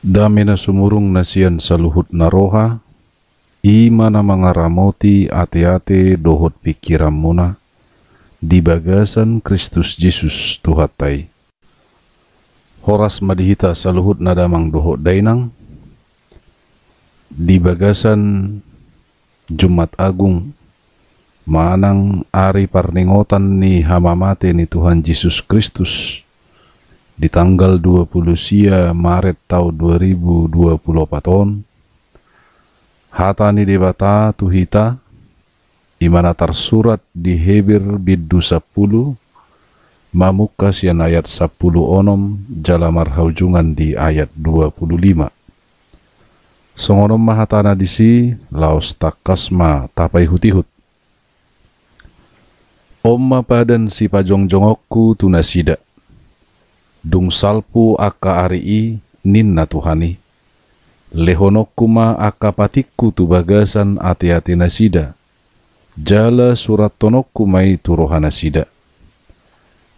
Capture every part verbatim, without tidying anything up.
Dame na sumurung na sian saluhut na roha, i ma na mangaramoti ateate dohot pingkiranmuna di bagasan Kristus Jesus Tuhanta i. Horas ma di hita saluhutna damang dohot dainang, di bagasan Jumat Agung, manang ari parningotan ni hamamate ni Tuhan Jesus Kristus, di tanggal dua puluh sia Maret taon dua ribu dua puluh opat on, hata ni Debata tu hita, i ma na tarsurat di Heber bindu sampulu, mamungka sian ayat sampulu onom jala marhaujungan di ayat dua puluh lima. Songon on ma hatana disi, laos tangkas ma tapaihutihut. On ma padan sipajongjongonku tu nasida. Dung salpu angka ari i, ninna Tuhan i, lehononku ma angka patikku tu bagasan ateate nasida, jala surathononku ma i tu roha nasida.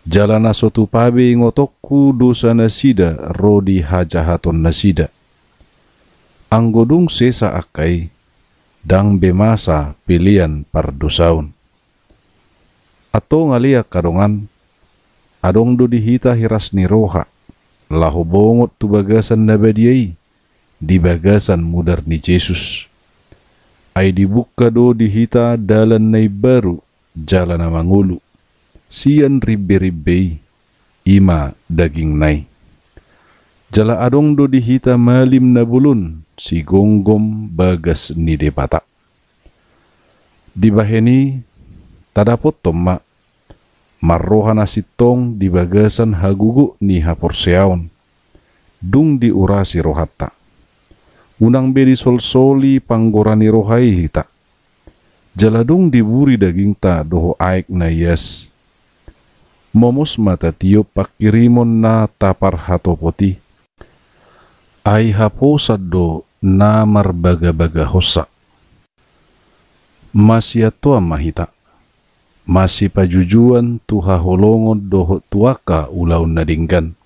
Jala na so tupa be ingotonku dosa nasida ro di hajahaton nasida. Anggo dung sesa angka i, ndang be masa pelean pardosaon. Antong ale angka dongan, adong do di hita hiras ni roha, laho bongot tu bagasan na badia i, di bagasan mudar ni Jesus. Ai dibungka do di hita dalan na imbaru, jala na mangolu, sian rimberimbe i, i ma dagingna i. Jala adong do di hita malim na bolon, sigomgom bagas ni Debata. Dibahen i, tadapothon ma, marroha na sintong di bagasan hagogoon ni haporseaon, dung diurasi rohanta. Unang be disolsoli panggora ni roha i hita. Jala dung diburi dagingta dohot aek na ias, momos ma tatiop pangkirimon na taparhatopot i. Ai haposan do na marbagabagahonsa. Masiantoan ma hita, masipajujuan tu haholongon dohot tu angka ulaon na denggan.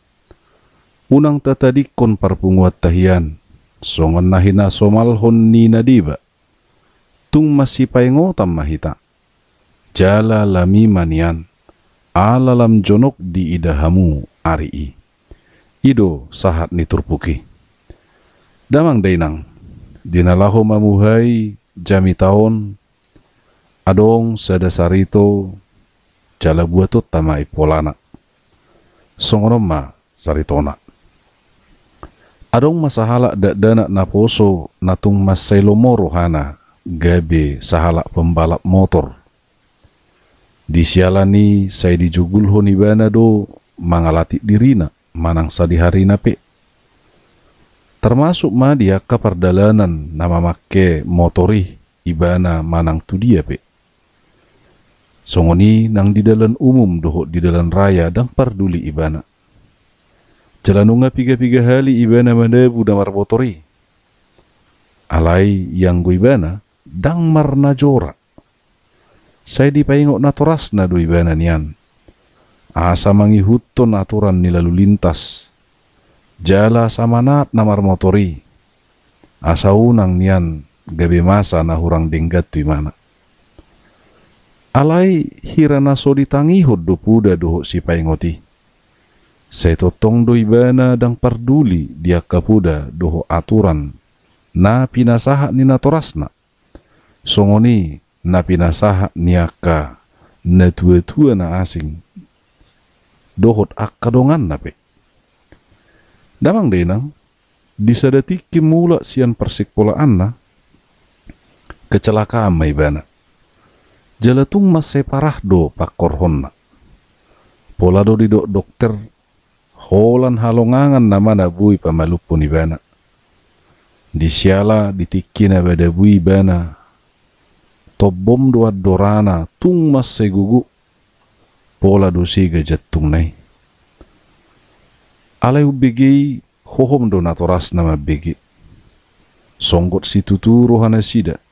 Unang tatadingkon parpunguanta hian, songon na hinasomalhon ni na deba. Tung masipaingotan ma hita. Jala lami ma nian, ala lam jonok diida hamu ari i. I do sahat ni turpuk i. Damang dainang, di na laho mamuhai jamita on, adong sada sarito, jala buatonta ma i polana. Songon on ma saritona. Adong ma sahalak dakdanak naposo na tung mansai lomo rohana gabe sahalak pembalap motor. Di siala ni sai dijugulhon ibana do mangalatik dirina manang sadiharina pe. Termasuk ma di angka pardalanan na mamangke motor i ibana manang tu dia pe. Songon i nang di dalan umum dohot di dalan raya ndang parduli ibana. Jala nunga piga-piga hali ibana manabu na marmotor i. Alai ianggo ibana ndang marnajora. Sai dipaingot natorasna do ibana nian. Asa mangihuthon aturan ni lalu lintas. Jala asa manaat na marmotor i. Asa unang nian gabe masa na hurang denggan tu ibana. Alai hira na so ditangihon do poda dohot sipaingot i. Sai tongtong do ibana ndang parduli di angka poda dohot aturan na pinasahat ni natorasna. Songon i na pinasahat ni angka natuatua na asing dohot angka donganna pe. Damang dainang, di sada tingki mulak sian parsikolaanna, kecelakaan ma ibana. Jala tung mansai parah do pangkorhonna. Pola do didok dokter, holan halongangan nama na boi pamalumhon ibana. Di siala di tingki na badabu i ibana, tombom do andorana tung mansai gogo, pola do sega jantungna i. Alai umbege i hohom do natorasna mambege. Songgot situtu rohanasida.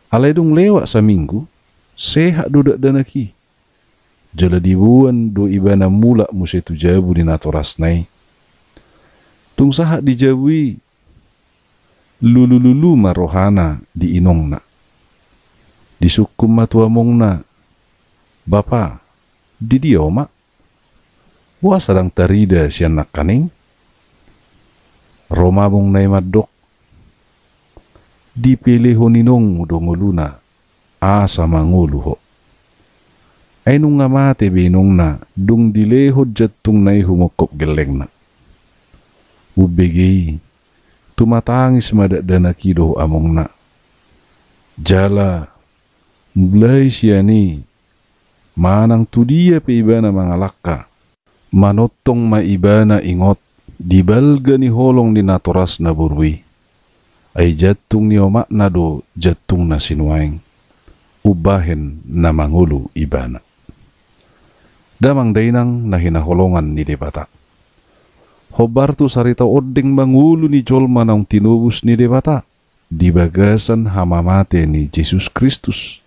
Alai dung lewat saminggu, sehat do dakdanak i. Jala diboan do ibana mulak muse tu jabu ni natorasna i. Tung sahat di jabu i, lulululu ma rohana di inongna. Disungkun ma tu amongna, "Bapa, di dia omak? Boasa ndang tarida sian nangkaning?" Ro ma amongna i mandok, "Dipelehon inongmu do ngoluna, asa mangolu ho." Ai nunga mate be inongna, dung dilehon jantungna i humongkop gellengna. Umbege i, tumatangis ma dakdanak i dohot amongna. Jala mulai sian i, manang tu dia pe ibana mangalangka, manongtong ma ibana ingot di balga ni holong ni natorasna boru i. Ai jantung ni omakna do jantungna sinuaeng, umbahen na mangolu ibana. Damang dainang na hinaholongan ni Debata, hombar tu sarita ondeng mangolu ni jolma naung tinobus ni Debata di bagasan hamamate ni Jesus Kristus.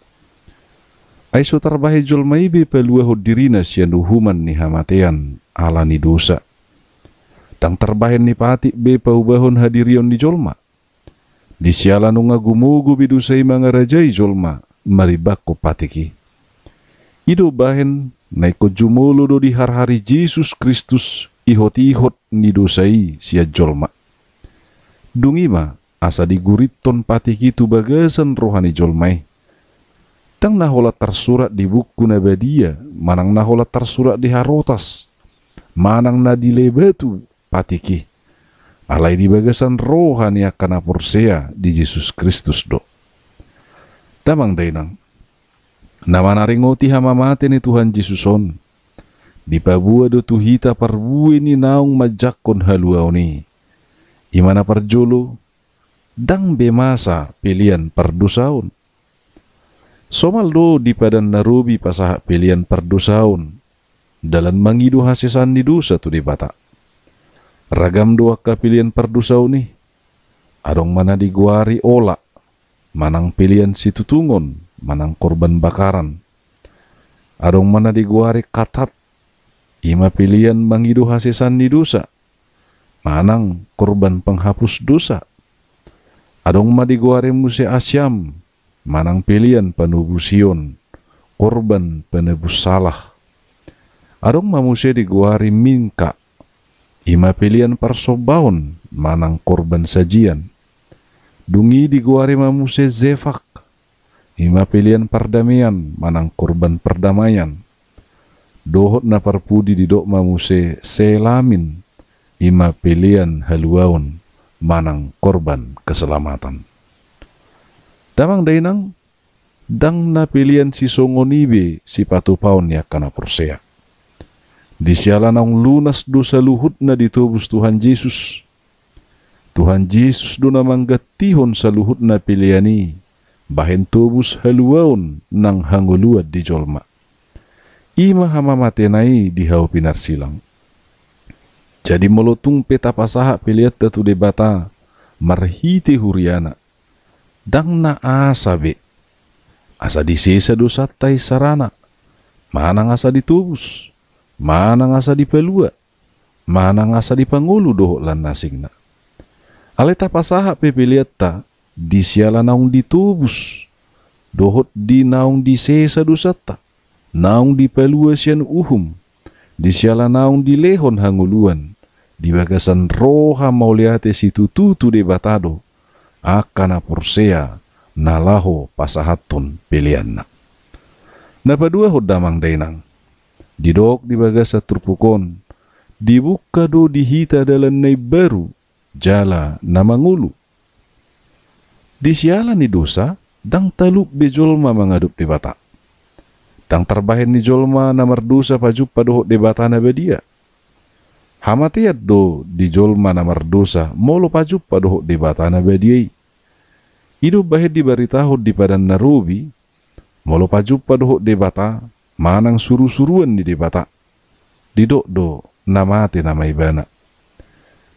Ai so tarbahen jolma i be paluahon dirina sian uhuman ni hamatean ala ni dosa. Ndang tarbahen ni patik be paubahon hadirion ni jolma. Di siala nunga gumogo be dosa i mangarajai jolma marimbangkon patik i. I do umbahen na ingkon jumolo do diharhari Jesus Kristus ihot-ihot ni dosa i sian jolma. Dung i ma asa digurithon patik i tu bagasan roha ni jolma i. Ndang na holan tarsurat di buku na badia, manang na holan tarsurat di harotas, manang na dilea batu patik i. Alai di bagasan roha ni angka na porsea di Jesus Kristus do. Damang dainang, na manaringoti hamamate ni Tuhan Jesus on, dipaboa do tu hita parbue ni naung manjangkon haluaon i. I ma na parjolo, ndang be masa pelean pardosaon. Somal do di Padan na Robi pasahat pelean pardosaon, dalan mangido hasesaan ni dosa tu Debata. Ragam do angka pelean pardosaon i. Adong ma na digoari olat, manang pelean situtungon, manang korban bakaran. Adong ma na digoari katat, i ma pelean mangido hasesaan ni dosa, manang korban penghapus dosa. Adong ma digoari muse asyam, manang pelean panobusion, korban penebus salah. Adong ma muse digoari minka, i ma pelean parsombaon, manang korban sajian. Dung i digoari ma muse zefak, i ma pelean pardamean, manang korban pardamaian. Dohot na parpudi didok ma muse selamin, i ma pelean haluaon, manang korban keselamatan. Damang dainang, ndang na pelean sisongon i be sipatupaon ni angka na porsea. Di siala naung lunas do saluhutna ditobus Tuhan Jesus. Tuhan Jesus do na manggantihon saluhutna pelean i, bahen tobus haluaon nang hangoluan di jolma. I ma hamamatena i di hau pinarsilang. Jadi molo tung pe tapasahat peleanta tu Debata marhite huriana, ndang na asa be, asa disesa dosanta i sarana, manang asa ditobus, manang asa dipalua, manang asa dipangolu dohot lan na asingna. Alai tapasahat pe peleanta di siala naung ditobus, dohot di naung disesa dosanta, naung dipalua sian uhum, di siala naung dilehon hangoluan, di bagasan roha mauliate situtu tu Debata do, angka na porsea na laho pasahathon peleanna. Na paduahon damang dainang, didok di bagasan turpuk on, dibuka do di hita dalan na imbaru, jala na mangolu. Di siala ni dosa, ndang talup be jolma mangadop Debata. Ndang tarbahen ni jolma na mardosa pajumpa dohot Debata na badia. Hamatean do di jolma na mardosa molo pajumpa dohot Debata na badia i. I do bahen dibaritahon di Padan na Robi, molo pajumpa dohot Debata, manang surusuruan ni Debata, didok do na mate nama ibana.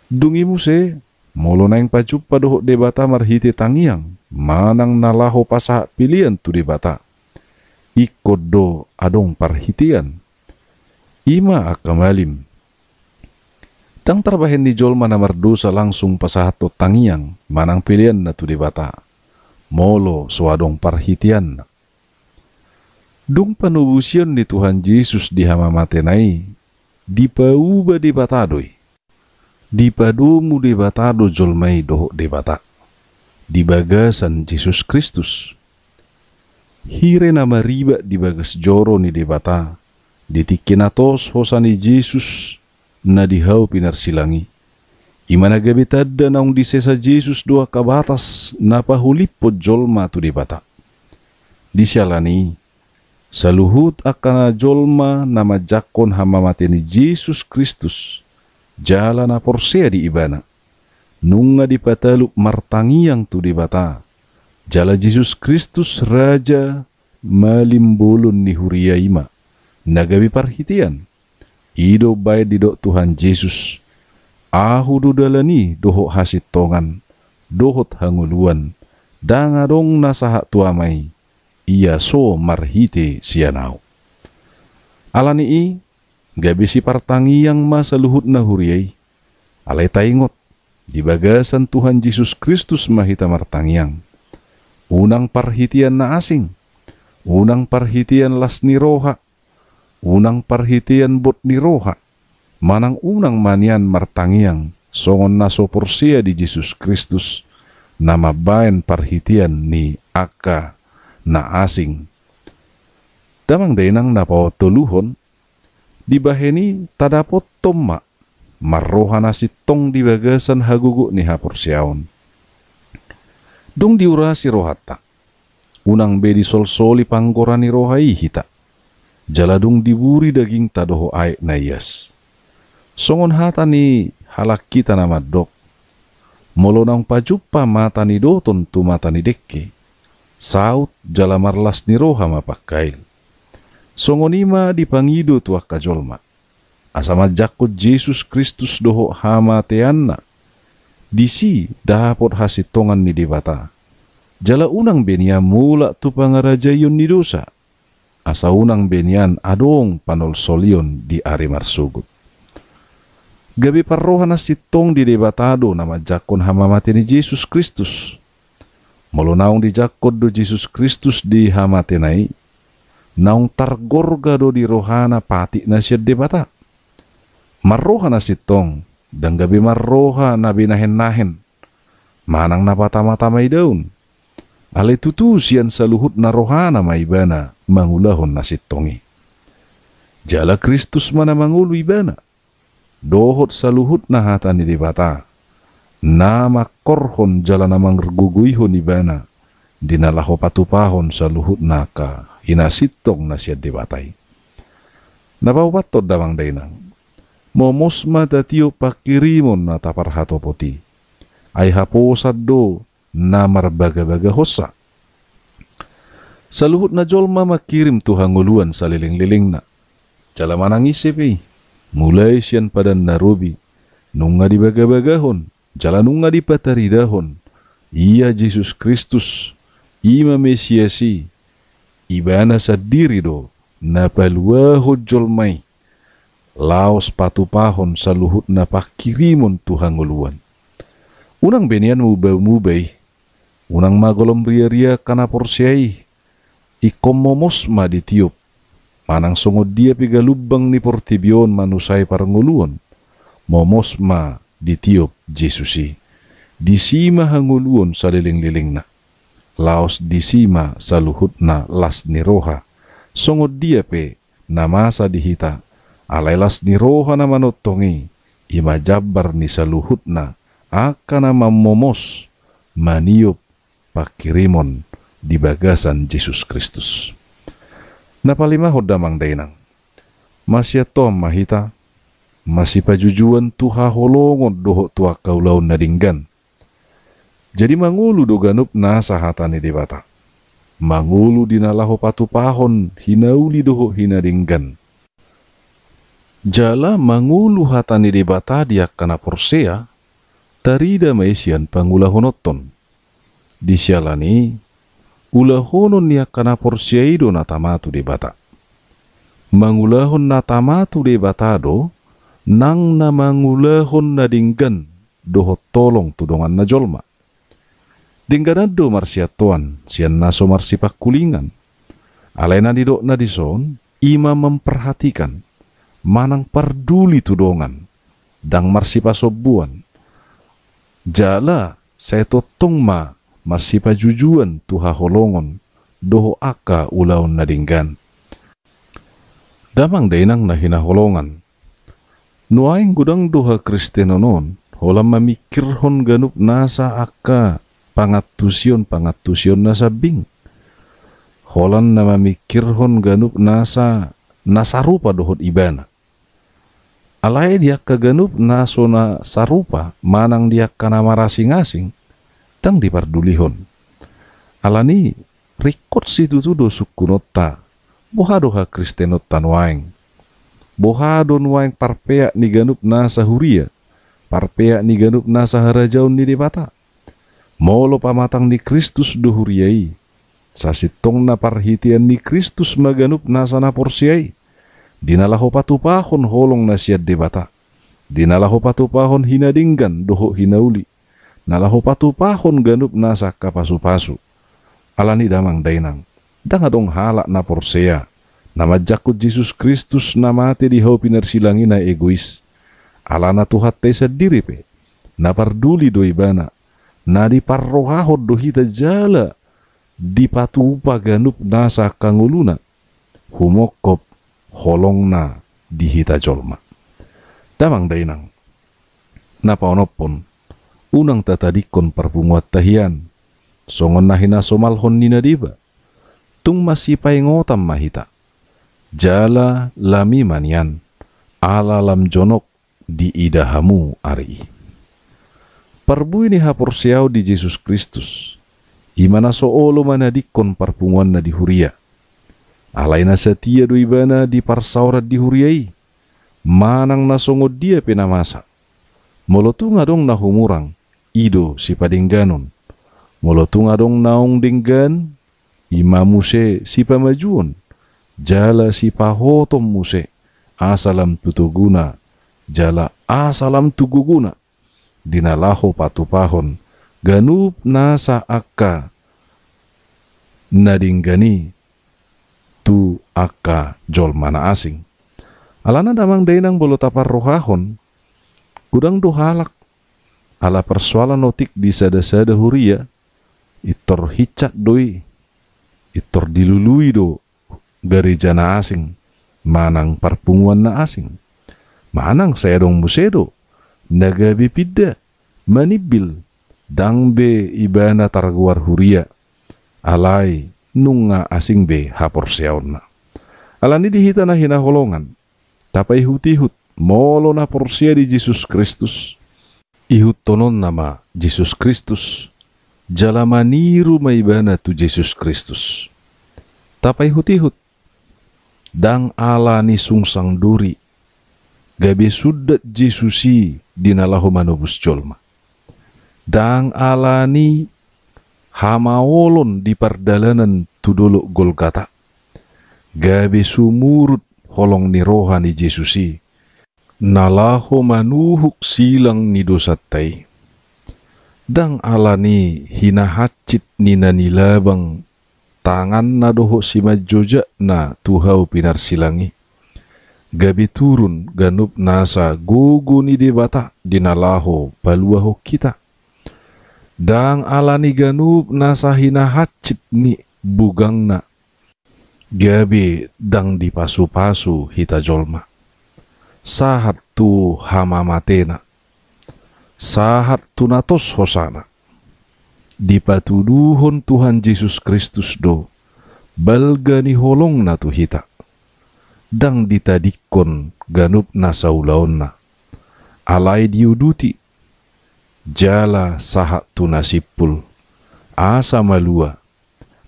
Dung i muse, molo naeng pajumpa dohot Debata marhite tangiang, manang na laho pasahat pelean tu Debata, ingkon do adong parhitean. I ma angka malim. Ndang tarbahen ni jolma na mardosa langsung pasahathon tangiang manang peleanna tu Debata, molo so adong parhiteanna. Dung panobusion ni Tuhan Jesus di hamamatena i, dipauba Debata do i. Dipadomu Debata do jolma i dohot Debata di bagasan Jesus Kristus. Hira na maribak di bagas joro ni Debata di tingki na tos hosa ni Jesus na di hau pinarsilang i. I ma na gabe tanda naung disesa Jesus do angka batas na pahuliphon jolma tu Debata. Di siala ni i, saluhut angka na jolma na manjangkon hamamate ni Jesus Kristus jala na porsea di Ibana, nunga dipatalup martangiang tu Debata, jala Jesus Kristus Raja malim bolon ni huria i ma na gabe parhitean. I do umbaen didok Tuhan Jesus: Ahu do dalan i dohot hasintongan dohot hangoluan, ndang adong na sahat tu Ama i, ia so marhite sian Ahu. Ala ni i, gabe sipartangiang ma saluhutna huria i. Alai taingot, di bagasan Tuhan Jesus Kristus ma hita martangiang. Unang parhitean na asing, unang parhitean las ni roha, unang parhitean bot ni roha, manang unang ma nian martangiang songon na so porsea di Jesus Kristus, na mambaen parhitean ni angka na asing. Damang dainang na patoluhon, dibahen i tadapothon ma marroha na sintong di bagasan hagogoon ni haporseaon. Dung diurasi rohanta, unang be disolsoli panggora ni roha i hita, jala dung diburi dagingta dohot aek na ias. Songon hata ni halak hita na mandok: Molo naung pajumpa mata ni doton tu mata ni dengke, saut jala marlas ni roha ma pangkail. Songon i ma dipangido tu angka jolma, asa manjangkon Jesus Kristus dohot hamateanna, disi dapot hasintongan ni Debata, jala unang be nian mulak tu pangarajaion ni dosa, asa unang be nian adong panolsolion di ari marsogot. Gabe parroha na sintong di Debata do na manjangkon hamamate ni Jesus Kristus. Molo naung dijangkon do Jesus Kristus di hamatena i, naung targorga do di rohana patik na sian Debata. Marroha na sintong, ndang gabe marroha na binahennahen, manang na patamatamai daun. Alai tutu sian saluhutna rohana ma ibana mangulahon na sintong i. Jala Kristus ma na mangolu ibana dohot saluhutna hata ni Debata, na mangkorhon jala na margogoihon ibana di na laho patupahon saluhutna angka hinasintong na sian Debata i. Na paopathon damang dainang, momos ma tatiop pangkirimon na taparhatopot i. Ai haposan do na marbagabagahonsa. Saluhutna jolma mangkirim tu hangoluan salelenglelengna. Jala manang ise pe i, mulai sian padan na robi, nunga dibagabagahon, jala nunga dipataridahon, ia Jesus Kristus, i ma Mesias i, ibana sandiri do na paluahon jolma i laos patupahon saluhutna pangkirimon tu hangoluan. Unang be nian muba-muba i, unang ma golom riaria angka na porsea i. Ingkon momos ma ditiop, manang songon dia pe galumbang ni portibi on manusai parngoluon, momos ma ditiop Jesus i. Disi ma hangoluon salelenglelengna. Laos disi ma saluhutna las ni roha, songon dia pe na masa di hita, alai las ni roha na manongtong i, i ma jambar ni saluhutna angka na mamomos, maniop pangkirimon di bagasan Jesus Kristus. Na palimahon damang dainang, masiantoan ma hita masipajujuan tu haholongon dohot tu angka ulaon na denggan. Jadi mangolu do ganup nasa hata ni Debata. Mangolu di na laho patupahon hinauli dohot hinadenggan. Jala mangolu hata ni Debata di angka na porsea, tarida ma i sian pangulahononton. Di siala ni i, ulahonon ni angka na porsea i do na tama tu Debata. Mangulahon na tama tu Debata do nang na mangulahon na denggan dohot holong tu donganna jolma. Dengganan do marsiantoan sian na so marsipangkulingan. Alai na nidokna dison, i ma memperhatikan, manang parduli tu dongan, ndang marsipasombuan. Jala sai tongtong ma marsipajujuan tu haholongon dohot angka ulaon na denggan. Damang dainang na hinaholongan, nuaeng godang do hakristenon on holan mamingkirhon ganup nasa angka pangantusion-pangantusion na sambing. Holan na mamingkirhon ganup nasa na sarupa dohot ibana. Alai di angka ganup na so na sarupa manang di angka na marasing-asing, ndang dipardulihon. Alani ringkot situtu do sungkunonta, boha do hakristenonta nuaeng? Boha do nuaeng parpeak ni ganup nasa huria, parpeak ni ganup nasa harajaon ni Debata? Molo pamatang ni Kristus do huria i, sasintongna parhitean ni Kristus ma ganup nasa na porsea i, di na laho patupahon holong na sian Debata, di na laho patupahon hinadenggan dohot hinauli, na laho patupahon ganup nasa angka pasupasu. Alani damang dainang, ndang adong halak na porsea na manjangkon Jesus Kristus na mate di hau pinarsilang i na egois. Alana Tuhanta i sandiri pe na parduli do ibana, na diparrohahon do hita jala dipatupa ganup nasa angka ngoluna, humongkop holongna di hita jolma. Damang dainang, na paonomhon, unang tatadingkon parpunguanta hian songon na hinasomalhon ni na deba. Tung masipaingotan ma hita, jala lami ma nian, ala lam jonok diida hamu ari i. Parbue ni haporseaon di Jesus Kristus, i ma na so olo manadingkon parpunguanna di huria. Alai na satia do ibana di parsaoran di huria i, manang na songon dia pe na masa. Molo tung adong na humurang, i do sipadengganon. Molo tung adong naung denggan, i ma muse sipamajuon, jala sipahoton muse, asa lam tu toguna, jala asa lam tu gogona, di na laho patupahon ganup nasa angka na denggan i tu angka jolma na asing. Alana damang dainang, molo taparrohahon, godang do halak, ala parsoalan otik di sada-sada huria, intor hinsat do i, intor dilului do gareja na asing, manang parpunguan na asing. Manang sai adong muse do na gabe pinda, manimbil, ndang be ibana targoar huria, alai nunga asing be haporseaonna. Alani di hita na hinaholongan, tapaihut-ihut, molo na porsea di Jesus Kristus, ihuthononna ma Jesus Kristus, jala maniru ma ibana tu Jesus Kristus. Tapaihut-ihut, ndang ala ni sungsang duri, gabe sundat Jesus i di na laho manobus jolma. Ndang ala ni hamaolon di pardalanan tu dolok Golgata, gabe sumurut holong ni roha ni Jesus i, na laho manuhuk silang ni dosanta i. Ndang ala ni hinahansit ni na nilabang tanganna dohot simanjojakna tu hau pinarsilang i, gabe turun ganup nasa gogo ni Debata di na laho paluahon hita. Ndang ala ni ganup nasa hinahansit ni bugangna, gabe ndang dipasupasu hita jolma, sahat tu hamamatena, sahat tu na tos hosana. Dipatuduhon Tuhan Jesus Kristus do balga ni holongna tu hita. Ndang ditadingkon ganup nasa ulaonna, alai diuduti, jala sahat tu na simpul, asa malua,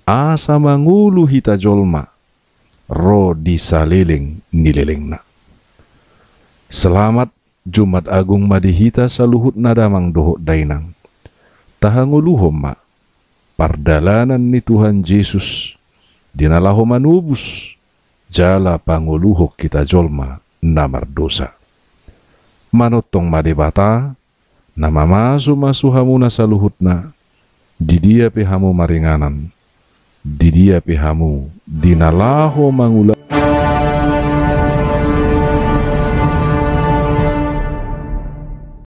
asa mangolu hita jolma ro di saleleng ni lelengna. Selamat Jumat Agung ma di hita saluhutna damang dohot dainang. Tahangoluhon ma pardalanan ni Tuhan Jesus di na laho manobus jala pangoluhon hita jolma na mardosa. Manongtong ma Debata, na mamasumasu hamu na saluhutna, di dia pe hamu maringanan, di dia pe hamu di na laho mangula